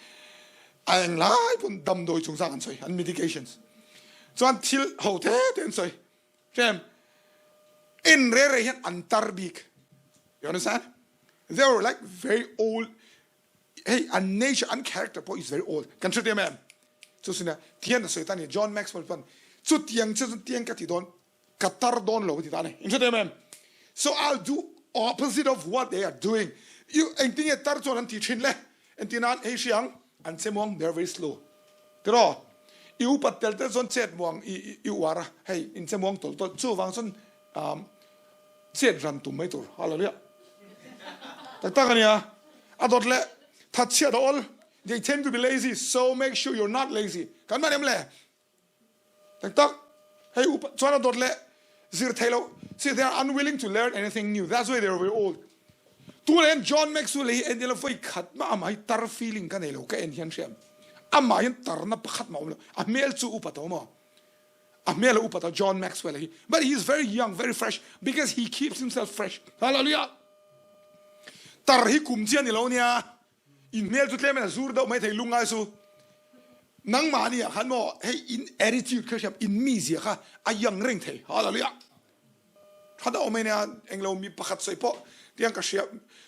a eng lai pawn damdawi chungchang an sawi, an medications chuan thil ho te te an sawi. Hrem en re re hian an tar bik, you understand? They were like very old, hei an nature, an character pawh is very old, kan hre tiam em? Chu sina tian a sawi ta ni, John Maxwell chuan chutiang chu tiang ka ti dawn, Ka tar dawn lo ti ta ni. In hre em em? So I'll do opposite of what they are doing. You engtin nge tar chuan an ti thin le? Entir nan hei hria ang, an che muang, they are very slow. Tiraw? I upat tel tel chuan chet muang i i uar a, hei in che muang tawlh tawlh. Chuvang chuan um chet ran tum mai tur. Hallelujah. Tak tak a nia. A dawt leh thatchhiat a awl. They tend to be lazy, so make sure you're not lazy. Kan man em le? Tak tak, hei upa chuan a dawt leh zir thei lo, see they are unwilling to learn anything new, that's why they are very old. Tunah hian John Maxwell hi en ila vawi khat mah amah hi tar feeling ka nei lo, ka en hian hriam amah hian tarna pakhat mah a awm lo, a hmel chu upa tawh maw, a hmel a upa tawh John Maxwell hi, but he is very young, very fresh because he keeps himself fresh, hallelujah. Tar hi kum chiah ni lo nia. In hmel chu tlem in a zur deuh mai thei lungngai su. Nangmahni ah khan maw hei in attitude kha hriam in mizia kha a young reng thei. Hallelujah. Tha deuh mai nia englo mi pakhat sawi pawh tiang ka hria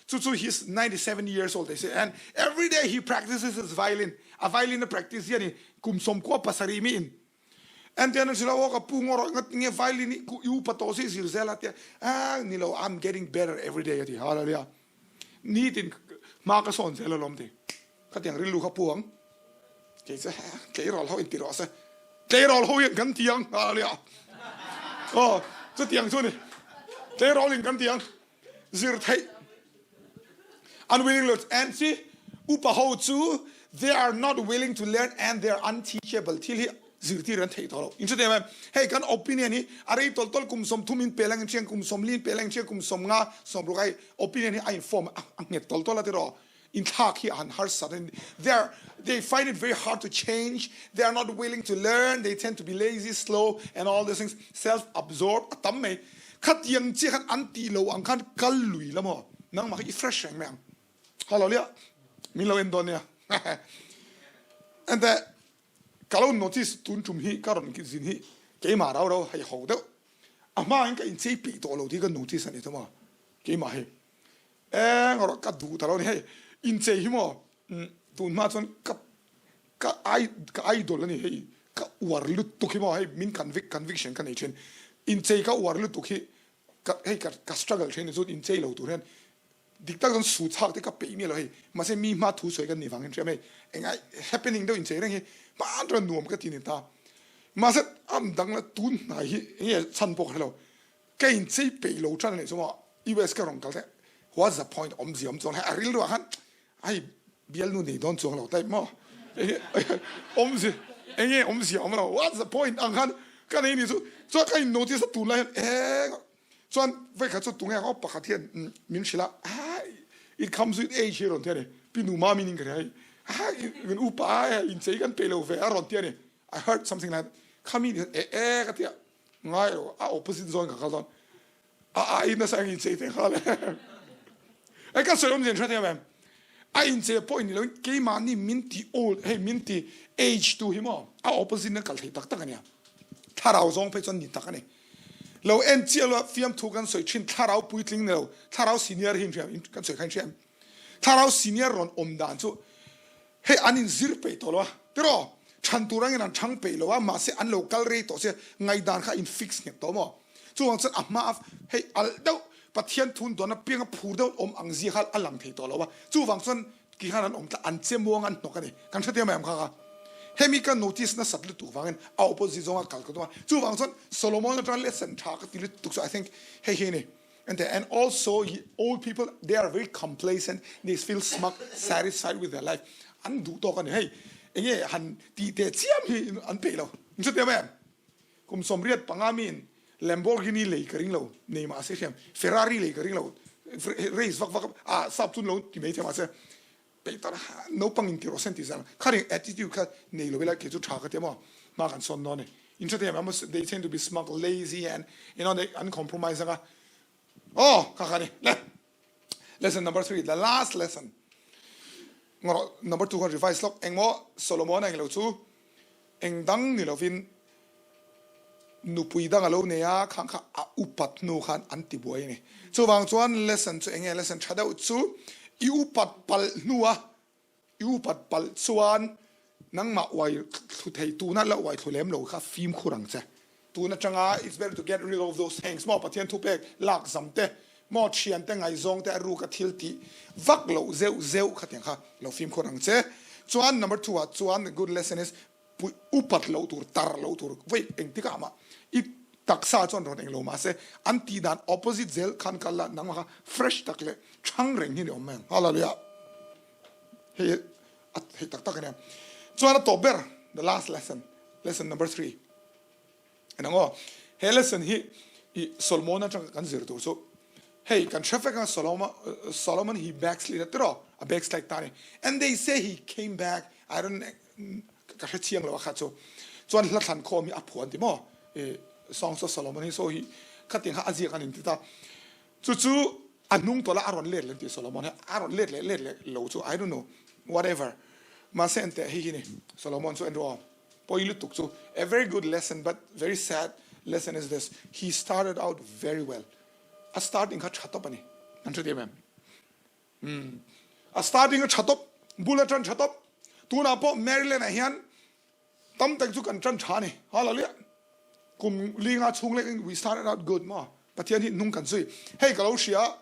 chu chu he's 97 years old they say and every day he practices his violin. A violin a practice hian i kum 17 mi in Entian an hrilh a, aw ka pu ngaw rawh ngat nge violin hi i upa tawh si zir zel a tia, ah ni lo I'm getting better every day a ti, hallelujah. Nitin hma ka sawn zel alawm ti, khatiang rilru kha pu ang, kei chu tleirawl ho in ti rawh se, tleirawl ho hian kan ti ang, hallelujah. Aw chutiang chu ni, tleirawl in kan ti ang. zir theih unwilling lo and si upa ho chu they are not willing to learn and they are unteachable thil hi zirtir an theih tawh lo in hre em hei kan opinion hi a rei tawlh tawlh kum 30 in pel ang in hriang kum 40 in pel ang in hriang kum 50 60 ai opinion hi a in form a nghet tawlh tawlh a tiraw Inthlak hi a han harsat a, they are they find it very hard to change, they are not willing to learn, they tend to be lazy, slow and all these things, self absorbed a tam mai. Khatiang chiah khan an tih lo ang khan kal lui la maw? Nangmah kha i fresh reng mai ang. Hello lia, min lo en dawn nia. Ente ka lo notice tun tum hi ka rawn zin hi keimah rau rau hei ho deuh. A hma in ka inchei peih tawh lo tih ka notice a ni thawm a, keimah hi. Eng rawh ka duh ta lo ni hei inchei hi maw tun hma chuan ka ka ai ka idol a ni hei ka uar lutuk hi maw hei min convict conviction ka nei thin inchei ka uar lutuk hi ka hei ka ka struggle thin chu inchei lo tur hian dik tak chuan su chhak te ka peih miah lo hei mahse mi hma thu sawi kan nih vangin hriam hei engai happening deuh inchei reng hi hman chuan nuam ka ti ni ta mahse am dang la tun hnai hi enge chhan pawh ka hre lo Ka inchei peih lo tan a nih chu maw US ka rawn kal te what's the point awmzia awm chuang hei a rilru ah khan hei bialnu nei dawn chuang lo type maw enge awmzia enge awmzia awm lo what's the point ang khan ka nei ni chu chuan ka in notice a tunlai hian eng chuan vawikhat chu tunge ang aw pakhat hian min hrilh a it comes with age hi a rawn ti a ni pi nu mami ning ka hria hei kan upa a inchei kan peih lo ve a rawn ti a ni I heard something like that khami ni e e ka ti a Ngai lo, a opposite zawn ka kal dawn. A ai nasa ang in chei te kha le. Ai ka sawi awm zen hre thiam em? A inchei pawh ni loin keimahni min ti old hei min ti age tu hi maw a opposite in a kal thei tak tak a nia. Thlarau zawng phei chuan ni tak a ni. Lo en chiah lo a fiamthu kan sawi thin thlarau puitling ni lo thlarau senior hi inhria kan sawi kha inhria em? Thlarau senior rawn awm dan chu hei an inzir peih tawh lo a tiraw chhan tur angin an chhang peih lo a mahse an lo kal rei tawh sia ngaihdan kha a in fix nghet tawh maw? Chuvang chuan a hma a hei alh deuh Pathian thun dawn apianga phur deuh awm ang zia kha a lang thei tawh lo a, chuvang chuan ti khan an awm tlat, an che muang an hnawk a ni. Kan hrethiam mai ang kha kha. Hemi ka notice nasat lutuk vangin a opposite zawnga kal ka tum a, chuvang chuan Solomon atanga lesson tha ka ti lutuk chu I think hei hi a ni. And and also old people they are very complacent, they feel smug, satisfied with their life. An duh tawk a ni. Hei enge han tih teh chiam hi an peih lo. In hrethiam mai em? Kum 85 miin Lamborghini lei ka ring lo, nei mahse hriam Ferrari lei ka ring lo, race vak vak a sap chun lo ti mai thei mahse peih tak naupang in ti rawh se an ti zel ang. Kha ring attitude kha nei lo ila kei chu tha ka ti a maw, hma kan sawn dawn a ni. In hre thei em they tend to be smug, lazy and you know they an compromise ang a, aw kha kha ni le. Lesson number 3, the last lesson. Ngawh number 2 khan revise lawk engmaw Solomon a englo chu eng dang ni lovin nupui dang a lo nei a, khang kha a upat hnu khan an ti buai a ni. Chuvang chuan lesson chu enge lesson tha deuh chu i upat palh hnu a I upat palh chuan nangmah uai thlu thei tuna la uai thlu lem lo kha fimkhur ang che. Tun atanga it's better to get rid of those things maw Pathian thupek lak zam te maw thian te ngaihzawng te a ruka thil tih vak loh zeuh zeuh khatiang kha lo fimkhur ang che. Chuan number 2 ah chuan the good lesson is Puih upat loh tur, tar loh tur vawi engtikah mah i taksa chuan rawn englo mahse an tih dan opposite zel khan kal la nangmah kha fresh tak leh chhang reng hi ni awm mai ang. Hallelujah. Hei a hei tak tak a nia. Chuan a tawp ber the last lesson, lesson number 3. Enang aw, he lesson hi i Solomon atanga kan zir tur chu hei kan hre vek a Solomon Solomon hi backslid a tiraw a backslide ta a ni and they say he came back I don't Ka hre chiang lo a kha chu. Chuan hla thlan khawm hi a phuan ti maw? I Songs of Solomon hi saw hi khatiang kha a ziak a ni ti ta. Chu chu a hnung tawlh a a rawn let leh ti Solomon hi a rawn let leh let leh lo chu I don't know whatever. Mahse enteh hei hi ni Solomon chu en rawh aw. Pawi lutuk chu a very good lesson but very sad lesson is this he started out very well. A starting kha tha tawp a ni. An hre thiam em? Umm a starting a tha tawp, bul a tan tha tawp. Tunah pawh Maryland ah hian tam tak chu kan tan tha a ni. Hallelujah. Kum linga chhung lek in we started out good maw. Pathian hi hnung kan zui. Hei ka lo hria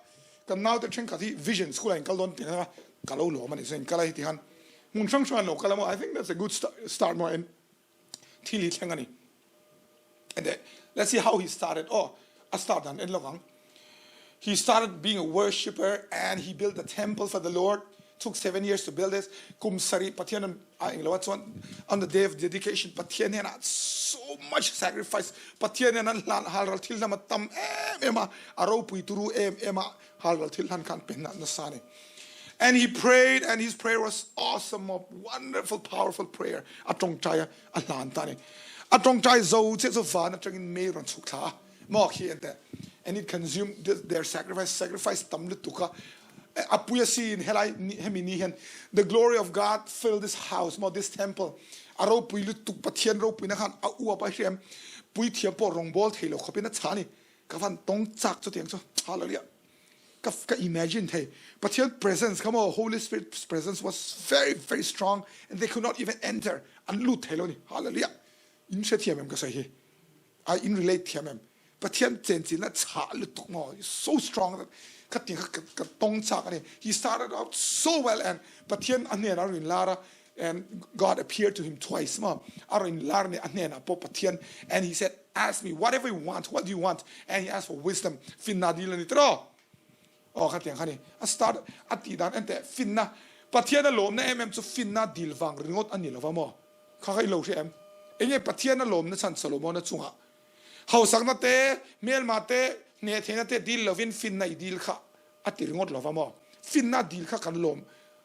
kan naute thenkhat hi vision school ah in kal dawn tih kha ka lo lawm a ni. Chuan in kal a heti khan hmun hrang hrang an lo kal a maw. I think that's a good start maw en thil hi thleng a ni. And then, let's see how he started. Oh, a start dan en lawk ang. He started being a worshipper and he built the temple for the Lord. Took 7 years to build this. Kum sarih Pathian an a eng lo a chuan on the day of dedication Pathian hian a so much sacrifice. Pathian hian an hlan halral thil lam a tam em em a, a ropui turu em em a halral thil hlan khan pe na nasa ni. And he prayed and his prayer was awesome, a wonderful, powerful prayer. A tawngtai a, a hlan ta ni. A tawngtai zo che chu van atangin mei rawn chhuk thla a. Maw khi ente. And it consumed their sacrifice, sacrifice tam lutuk a. A pui a si in helai hemi ni hian the glory of God fill this house maw this temple. A ropui lutuk Pathian ropui na khan a uap a hriam. Puithiam pawh rawngbawl thei lo khawpin a chah ni. Ka van tawng chak chu tiang chu. Hallelujah. Ka ka imagine thei. Pathian presence kha maw Holy Spirit's presence was very very strong and they could not even enter. An lut thei lo ni. Hallelujah. In hre thiam em ka sawi hi? A in relate thiam em? Pathian chenchin a chah lutuk maw so strong that kha tiang kha ka tawng chak ani. He started out so well and Pathian a hnenah a rawn lar a and God appeared to him twice maw a rawn lar ni a hnenah pawh Pathian and he said ask me whatever you want what do you want and he asked for wisdom finna dil ani tiraw aw kha tiang kha ni a start a tih dan enteh finna Pathian a lawmna em em chu finna dil vang ringawt ani lova maw kha kha i lo hria em enge Pathian a lawmna chhan Solomon a chungah hausakna te hmelma te hneh theihna te dil lovin finna i dil kha a ti ringawt lova maw finna dil kha kan lawm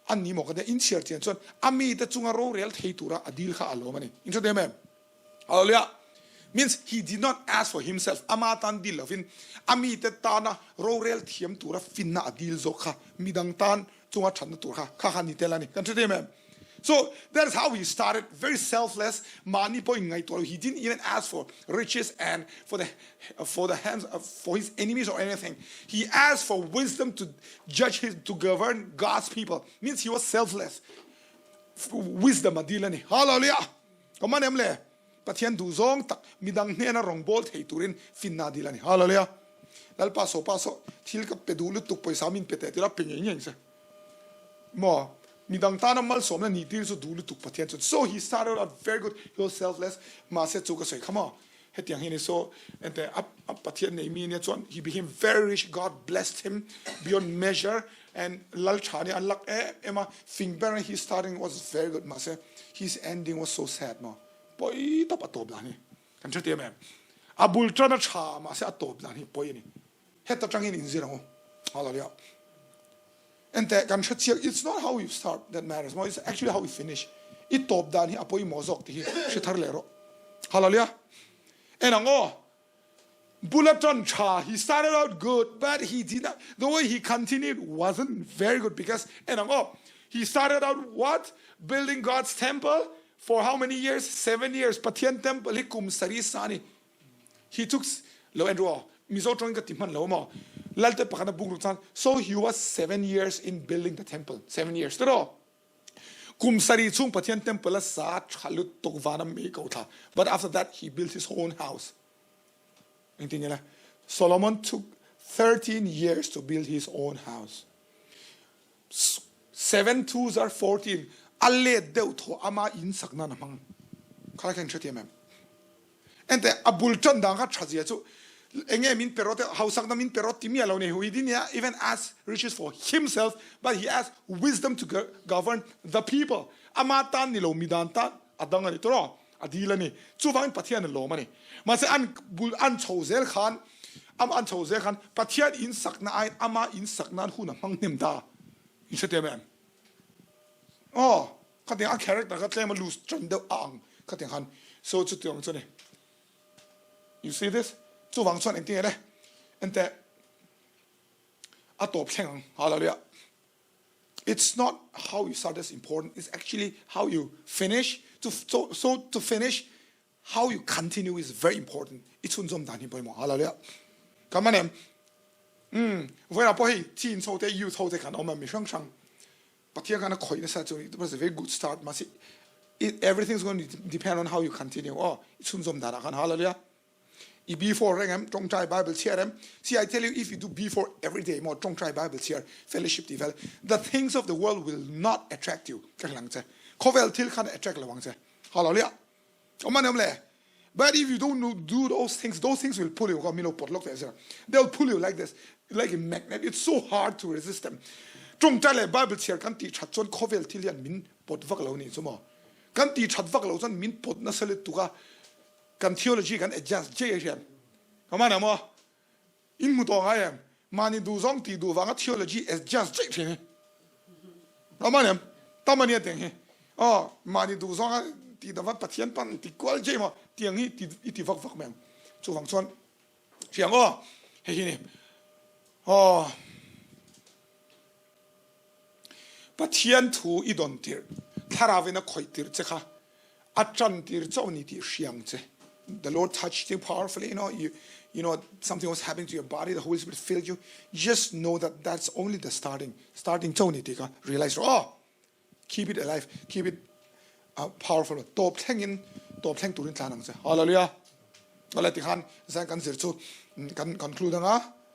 a ni maw ka tia inchhiar chian chuan a mite chunga rorel thei tura a dil kha a lawm a ni. Inhre em em? Hallelujah! Means he did not ask for himself, ama tan dil lovin a mite tana rorel thiam tura finna a dil zawk kha midang tan. chunga thatna tur kha kha kha ni tel a ni. Kan hre thei em? So that is how he started, very selfless, mahni pawh inngaihtuah lo, he didn't even ask for riches and for the for the hands of for his enemies or anything, he asked for wisdom to judge his to govern God's people, means he was selfless, wisdom a dil a ni. Hallelujah! Ka man em le? Pathian duh zawng tak midang hnena rawngbâwl thei turin finna a dil a ni. Hallelujah! Lalpa saw pa saw thil ka pe duh lutuk pawisa min pe teh tir a pe ngei ngei ang che. Maw? Midang tana malsawmna ni tir chu duh lutuk Pathian chuan so he started out very good, he was selfless mahse chu ka sawi kha maw? Hetiang hi a ni so ente a a Pathian nei mi ania chuan he became very rich, God blessed him beyond measure and lal tha nia an lak em em a, fing ber a his starting was very good mahse his ending was so sad maw? Pawi tawp a tawp dan hi kan hre tiam em? A bul tan a tha mahse a tawp dan hi pawi a ni. Heta tangin inzir ang u. Hallelujah. Enteh kan hre chiang, it's not how you start that matters more, it's actually how you finish. I tawp dan hi a pawimawh zawk tih hi hre thar leh rawh. Hallelujah. En ang aw. Bula tan tha, he started out good but he did not, the way he continued wasn't very good because en ang aw, he started out what? Building God's temple for how many years? 7 years. Pathian temple hi kum sarih sa a ni. He took lo en ru aw, Mizo tawngin ka ti hman lo maw? Lalte pakhat a buk ruk chuan so he was 7 years in building the temple, 7 years tiraw? Kum sarih chhung Pathian temple a sa tha lutuk van a mei ko thla. But after that he built his own house. Engtin nge le? Solomon took 13 years to build his own house. 7 twos are 14 a let deuh thaw ama in sak nan a hmang. Kha kha in hrethiam em? Enteh, a bul tan dan kha tha zia chu enge min pe rawh te, hausakna min pe rawh ti miah lo ni. He didn't even ask riches for himself but he asked wisdom to govern the people. Ama tan ni lo midan tan a dang a ni tawh a dil a ni. Chuvangin Pathian a lawm a ni. Mahse an bul an chho zel khan ama an chho zel khan Pathian in sakna aiin ama in sak nan hun a hmang hnem ta. In hre teh em? Aw. Khatiang a character kha tlem a loose tan deuh a ang khatiang khan so chutiang chu a ni. You see this? Chuvang chuan engtin nge le? Enteh a tawp thleng ang hallelujah. It's not how you start that's important, it's actually how you finish. To, so, so to finish, how you continue is very important. I chhunzawm dan hi pawimawh hallelujah. Ka man em? Um, vawiinah pawh hei teens ho te, youth ho te khan awm a mi hrang hrang. Pathian khan a khawih nasa chu it was a very good start mahse it everything is going to depend on how you continue aw i chhunzawm danah khan hallelujah i before reng em tawngtai bible chhiar em see I tell you if you do before every day maw tawngtai bible chhiar fellowship tih vel the things of the world will not attract you ka hrilh ang che khawvel thil khan attract lo ang che hallelujah Awm a ni awm le? But if you don't do those things, those things will pull you, ka milo pawt lawk teh zir. They'll pull you like this, like a magnet. It's so hard to resist them. Tawngtai leh Bible chhiar kan tih that chuan khawvel thil hian min pawt vak lo nih chu maw? Kan tih that vak lo chuan min pawt nasa lutuk a, kan theology kan adjust jei a hian. Ka man a maw? In hmu tawh ngai em? Mahni duhzawng tih duh vanga theology adjust daih thin hi. Awm a nem? Tam a nia tiang hi. Aw, mahni duhzawnga tih dava Pathian pan ti kual jei maw? Tiang hi ti i ti vak vak mai ang. Chuvang chuan hriang aw, hei hi ni. Aw. Pathian thu i dawn tirh, thlarauin a khawih tirh che kha a tan tir chauh a ni tih hria ang che. The Lord touched you powerfully, you know, you, you know, something was happening to your body, the Holy Spirit filled you. Just know that that's only the starting, starting chauh a ni tih kha realize rawh aw. Keep it alive, keep it uh, powerful. Tawp thlengin, tawp thleng turin tlan ang che. Hallelujah. Awle tikhan zan kan zir chu kan conclude anga.